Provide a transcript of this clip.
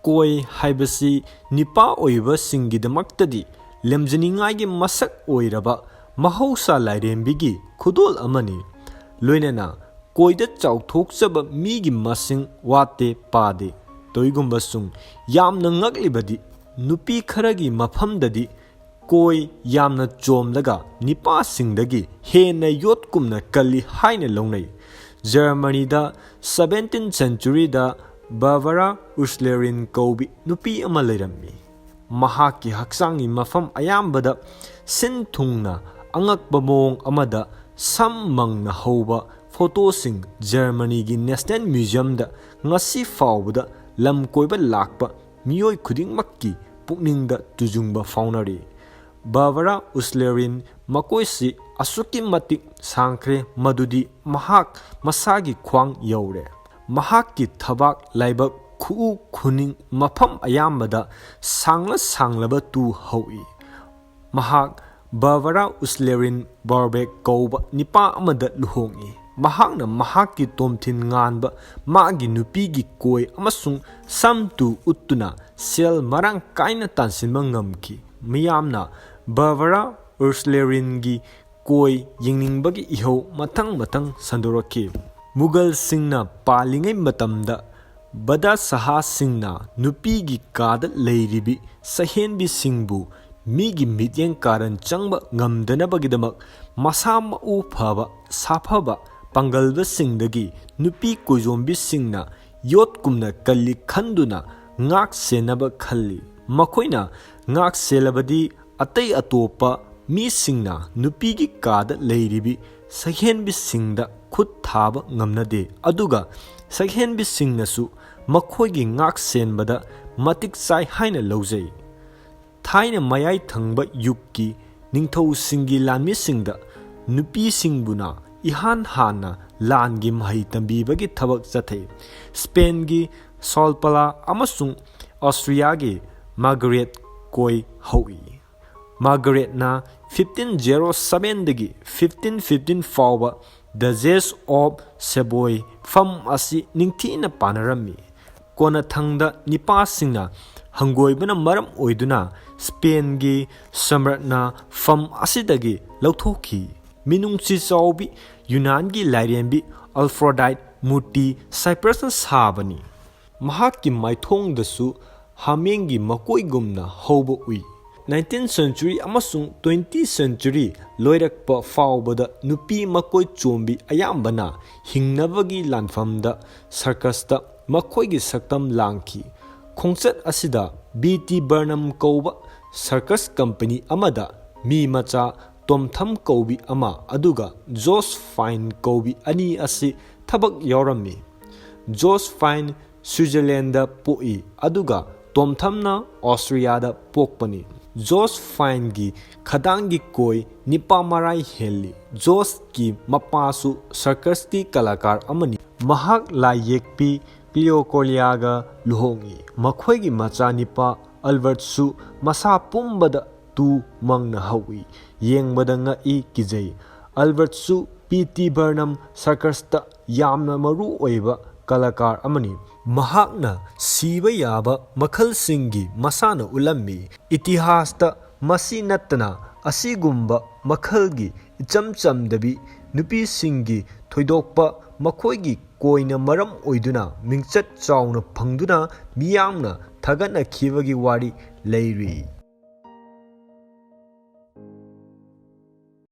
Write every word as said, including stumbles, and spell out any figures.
ꯀꯣꯏ ꯍꯥꯏꯕꯁꯤ ꯅꯤꯄꯥ ꯑꯣꯏꯕꯁꯤꯡꯒꯤꯗꯃꯛꯇꯗꯤ ꯂꯦꯝꯖꯅꯤꯡꯉꯥꯏꯒꯤ ꯃꯁꯛ ꯑꯣꯏꯔꯕ ꯃꯍꯧꯁꯥ ꯂꯥꯏꯔꯦꯝꯕꯤꯒꯤ ꯈꯨꯗꯣꯜ ꯑꯃꯅꯤ꯫ ꯂꯣꯏꯅꯅ ꯀꯣꯏꯗ ꯆꯥꯎꯊꯣꯛꯆꯕ ꯃꯤꯒꯤ ꯃꯁꯤꯡ ꯋꯥꯠꯇꯦ ꯄꯥꯗꯦ꯫ ꯇꯧꯏꯒꯨꯝꯕꯁꯨꯡ ꯌꯥꯝꯅ ꯉꯛꯂꯤꯕꯗꯤ ꯅꯨꯄꯤ ꯈꯔꯒꯤ ꯃꯐꯝꯗꯗꯤ ꯀꯣꯏ ꯌꯥꯝꯅ ꯆꯣꯝꯂꯒ ꯅꯤꯄꯥꯁꯤꯡꯗꯒꯤ ꯍꯦꯟꯅ ꯌꯣꯠꯀꯨꯝꯅ ꯀꯜꯂꯤ ꯍꯥꯏꯅ ꯂꯧꯅꯩ꯫ ꯖꯔꯃꯅꯤꯗ seventeenth centuryꯗ ꯕꯥꯕꯔꯥ ꯎꯁꯂꯦꯔꯤꯟ ꯀꯧꯕꯤ ꯅꯨꯄꯤ ꯑꯃ ꯂꯩꯔꯝꯃꯤ꯫ ꯃꯍꯥꯛꯀꯤ ꯍꯛꯆꯥꯡꯒꯤ ꯃꯐꯝ ꯑꯌꯥꯝꯕꯗ ꯁꯤꯟ ꯊꯨꯡꯅ ꯑꯉꯛꯄ ꯃꯑꯣꯡ ꯑꯃꯗ ꯁꯝ ꯃꯪꯅ ꯍꯧꯕ ꯐꯣꯇꯣꯁꯤꯡ ꯖꯔꯃꯅꯤꯒꯤ National Museumꯗ ꯉꯁꯤ ꯐꯥꯎꯕꯗ ꯂꯝ ꯀꯣꯏꯕ ꯂꯥꯛꯄ ꯃꯤꯑꯣꯏ ꯈꯨꯗꯤꯡꯃꯛꯀꯤ ꯄꯨꯛꯅꯤꯡꯗ ꯇꯨꯖꯨꯡꯕ ꯐꯥꯎꯅꯔꯤ꯫ ꯕꯥꯕꯔꯥ ꯎꯁꯂꯦꯔꯤꯟ ꯃꯀꯣꯏꯁꯤ ꯑꯁꯨꯛꯀꯤ ꯃꯇꯤꯛ ꯁꯥꯡꯈ꯭ꯔꯦ ꯃꯗꯨꯗꯤ ꯃꯍꯥꯛ ꯃꯁꯥꯒꯤ ꯈ꯭ꯋꯥꯡ ꯌꯧꯔꯦ꯫ ꯃꯍꯥꯛꯀꯤ ꯊꯕꯥꯛ ꯂꯥꯏꯕꯛ ꯈꯨꯎ ꯈꯨꯅꯤꯡ ꯃꯐꯝ ꯑꯌꯥꯝꯕꯗ ꯁꯥꯡꯂ ꯁꯥꯡꯂꯕ ꯇꯨ ꯍꯧꯏ꯫ ꯃꯍꯥꯛ ꯕꯥꯕꯔꯥ ꯎꯁꯂꯦꯔꯤꯟ ꯕꯥꯔꯕꯦꯛ ꯀꯧꯕ ꯅꯤꯄꯥ ꯑꯃꯗ ꯂꯨꯍꯣꯡꯏ꯫ ꯃꯍꯥꯛꯅ ꯃꯍꯥꯛꯀꯤ ꯇꯣꯝꯊꯤꯟ ꯉꯥꯟꯕ ꯃꯥꯒꯤ ꯅꯨꯄꯤꯒꯤ ꯀꯣꯏ ꯑꯃꯁꯨꯡ ꯁꯝ ꯇꯨ ꯎꯠꯇꯨꯅ ꯁꯦꯜ ꯃꯔꯥꯡ ꯀꯥꯏꯅ ꯇꯥꯟꯁꯤꯟꯕ ꯉꯝꯈꯤ꯫ ꯃꯤꯌꯥꯝꯅ ꯕꯥꯕꯔꯥ ꯎꯁꯂꯦꯔꯤꯟꯒꯤ ꯀꯣꯏ ꯌꯦꯡꯅꯤꯡꯕꯒꯤ ꯏꯍꯧ ꯃꯊꯪ ꯃꯊꯪ ꯁꯟꯗꯣꯔꯛꯈꯤ꯫ ꯃꯨꯒꯜꯁꯤꯡꯅ ꯄꯥꯜꯂꯤꯉꯩ ꯃꯇꯝꯗ ꯕꯗꯁꯍꯥꯁꯤꯡꯅ ꯅꯨꯄꯤꯒꯤ ꯀꯥꯗ ꯂꯩꯔꯤꯕꯤ ꯁꯛꯍꯦꯟꯕꯤꯁꯤꯡꯕꯨ ꯃꯤꯒꯤ ꯃꯤꯠꯌꯦꯡ ꯀꯥꯔꯟ ꯆꯪꯕ ꯉꯝꯗꯅꯕꯒꯤꯗꯃꯛ ꯃꯁꯥ ꯃꯎ ꯐꯕ, ꯁꯥꯐꯕ ꯄꯥꯡꯒꯜꯕꯁꯤꯡꯗꯒꯤ ꯅꯨꯄꯤ ꯀꯣꯏꯖꯣꯝꯕꯤꯁꯤꯡꯅ ꯌꯣꯠꯀꯨꯝꯅ ꯀꯜꯂꯤ ꯈꯟꯗꯨꯅ ꯉꯥꯛ ꯁꯦꯟꯅꯕ ꯈꯜꯂꯤ꯫ ꯃꯈꯣꯏꯅ ꯉꯥꯛ ꯁꯦꯜꯂꯕꯗꯤ ꯑꯇꯩ ꯑꯇꯣꯞꯄ ꯃꯤꯁꯤꯡꯅ ꯅꯨꯄꯤꯒꯤ ꯀꯥꯗ ꯂꯩꯔꯤꯕꯤ ꯁꯛꯍꯦꯟꯕꯤꯁꯤꯡꯗ ꯈꯨꯠ ꯊꯥꯕ ꯉꯝꯅꯗꯦ, ꯑꯗꯨꯒ ꯁꯛꯍꯦꯟꯕꯤꯁꯤꯡꯅꯁꯨ ꯃꯈꯣꯏꯒꯤ ꯉꯥꯛ ꯁꯦꯟꯕꯗ ꯃꯇꯤꯛ ꯆꯥꯏ ꯍꯥꯏꯅ ꯂꯧꯖꯩ꯫ ꯊꯥꯏꯅ ꯃꯌꯥꯏ ꯊꯪꯕ ꯌꯨꯒꯀꯤ ꯅꯤꯡꯊꯧꯁꯤꯡꯒꯤ ꯂꯥꯟꯃꯤꯁꯤꯡꯗ ꯅꯨꯄꯤꯁꯤꯡꯕꯨꯅ ꯏꯍꯥꯟ ꯍꯥꯟꯅ ꯂꯥꯟꯒꯤ ꯃꯍꯩ ꯇꯝꯕꯤꯕꯒꯤ ꯊꯕꯛ ꯆꯠꯊꯩ꯫ ꯁ꯭ꯄꯦꯟꯒꯤ ꯁꯣꯜꯄꯂꯥ ꯑꯃꯁꯨꯡ ꯑꯣꯁꯇ꯭ꯔꯤꯌꯥꯒꯤ ꯃꯥꯔꯒꯔꯦꯠ ꯀꯣꯏ ꯍꯧꯏ꯫ ꯃꯥꯔꯒꯔꯦꯠꯅ fifteen zero sevenꯗꯒꯤ fifteen fifteen ꯐꯥꯎꯕ Duchess of Savoy ꯐꯝ ꯑꯁꯤ ꯅꯤꯡꯊꯤꯅ ꯄꯥꯟꯅꯔꯝꯃꯤ꯫ ꯀꯣꯟꯅꯊꯪꯗ ꯅꯤꯄꯥꯁꯤꯡꯅ ꯍꯪꯒꯣꯏꯕꯅ ꯃꯔꯝ ꯑꯣꯏꯗꯨꯅ ꯁ꯭ꯄꯦꯟꯒꯤ ꯁꯝꯔꯥꯠꯅ ꯐꯝ ꯑꯁꯤꯗꯒꯤ ꯂꯧꯊꯣꯛꯈꯤ꯫ ꯃꯤꯅꯨꯡꯁꯤ ꯆꯥꯎꯕꯤ ꯌꯨꯅꯥꯟꯒꯤ ꯂꯥꯏꯔꯦꯝꯕꯤ ꯑꯜꯐ꯭ꯔꯣꯗꯥꯏꯠ ꯃꯨꯔꯇꯤ ꯁꯥꯏꯄ꯭ꯔꯁꯅ ꯁꯥꯕꯅꯤ꯫ ꯃꯍꯥꯛꯀꯤ ꯃꯥꯏꯊꯣꯡꯗꯁꯨ ꯍꯥꯃꯦꯡꯒꯤ ꯃꯀꯣꯏꯒꯨꯝꯅ ꯍꯧꯕ ꯎꯏ꯫ Nineteenth century ꯑꯃꯁꯨꯡ twentieth century ꯂꯣꯏꯔꯛꯄ ꯐꯥꯎꯕꯗ ꯅꯨꯄꯤ ꯃꯀꯣꯏ ꯆꯣꯝꯕꯤ ꯑꯌꯥꯝꯕꯅ ꯍꯤꯡꯅꯕꯒꯤ ꯂꯥꯟꯐꯝꯗ ꯁꯔꯀꯁꯇ ꯃꯈꯣꯏꯒꯤ ꯁꯛꯇꯝ ꯂꯥꯡꯈꯤ꯫ ꯈꯣꯡꯆꯠ ꯑꯁꯤꯗ ꯕꯤ ꯇꯤ ꯕꯔꯅꯝ ꯀꯧꯕ ꯁꯔꯀꯁ ꯀꯝꯄꯅꯤ ꯑꯃꯗ ꯃꯤ ꯃꯆꯥ ꯇꯣꯝꯊꯝ ꯀꯧꯕꯤ ꯑꯃ, ꯑꯗꯨꯒ ꯖꯣꯁ ꯐꯥꯏꯟ ꯀꯧꯕꯤ ꯑꯅꯤ ꯑꯁꯤ ꯊꯕꯛ ꯌꯥꯎꯔꯝꯃꯤ꯫ ꯖꯣꯁ ꯐꯥꯏꯟ ꯁ꯭ꯋꯤꯖꯔꯂꯦꯟꯗ ꯄꯣꯛꯏ, ꯑꯗꯨꯒ ꯇꯣꯝꯊꯝꯅ ꯑꯣꯁꯇ꯭ꯔꯤꯌꯥꯗ ꯄꯣꯛꯄꯅꯤ꯫ ꯖꯣꯁ ꯐꯥꯏꯟꯒꯤ ꯈꯗꯥꯡꯒꯤ ꯀꯣꯏ ꯅꯤꯄꯥ ꯃꯔꯥꯏ ꯍꯦꯜꯂꯤ꯫ ꯖꯣꯁꯀꯤ ꯃꯄꯥꯁꯨ ꯁꯔꯀꯁꯀꯤ ꯀꯂꯥꯀꯥꯔ ꯑꯃꯅꯤ꯫ ꯃꯍꯥꯛ ꯂꯥꯏ ꯌꯦꯛꯄꯤ ꯀ꯭ꯂꯤꯑꯣꯀꯣꯂꯤꯌꯥꯒ ꯂꯨꯍꯣꯡꯏ꯫ ꯃꯈꯣꯏꯒꯤ ꯃꯆꯥꯅꯤꯄꯥ ꯑꯜꯕꯔꯠꯁꯨ ꯃꯁꯥ ꯄꯨꯝꯕꯗ ꯇꯨ ꯃꯪꯅ ꯍꯧꯏ꯫ ꯌꯦꯡꯕꯗ ꯉꯛꯏ, ꯀꯤꯖꯩ꯫ ꯑꯜꯕꯔꯠꯁꯨ ꯄꯤ ꯇꯤ ꯕꯔꯅꯝ ꯁꯔꯀꯁꯇ ꯌꯥꯝꯅ ꯃꯔꯨ ꯑꯣꯏꯕ ꯀꯂꯥꯀꯥꯔ ꯑꯃꯅꯤ꯫ ꯃꯍꯥꯛꯅ ꯁꯤꯕ ꯌꯥꯕ ꯃꯈꯜꯁꯤꯡꯒꯤ ꯃꯁꯥꯟꯅ ꯎꯠꯂꯝꯃꯤ꯫ ꯏꯇꯤꯍꯥꯁꯇ ꯃꯁꯤ ꯅꯠꯇꯅ ꯑꯁꯤꯒꯨꯝꯕ ꯃꯈꯜꯒꯤ ꯏꯆꯝ ꯆꯝꯗꯕꯤ ꯅꯨꯄꯤꯁꯤꯡꯒꯤ ꯊꯣꯏꯗꯣꯛꯄ ꯃꯈꯣꯏꯒꯤ ꯀꯣꯏꯅ ꯃꯔꯝ ꯑꯣꯏꯗꯨꯅ ꯃꯤꯡꯆꯠ ꯆꯥꯎꯅ ꯐꯪꯗꯨꯅ ꯃꯤꯌꯥꯝꯅ ꯊꯥꯒꯠꯅꯈꯤꯕꯒꯤ ꯋꯥꯔꯤ ꯂꯩꯔꯤ꯫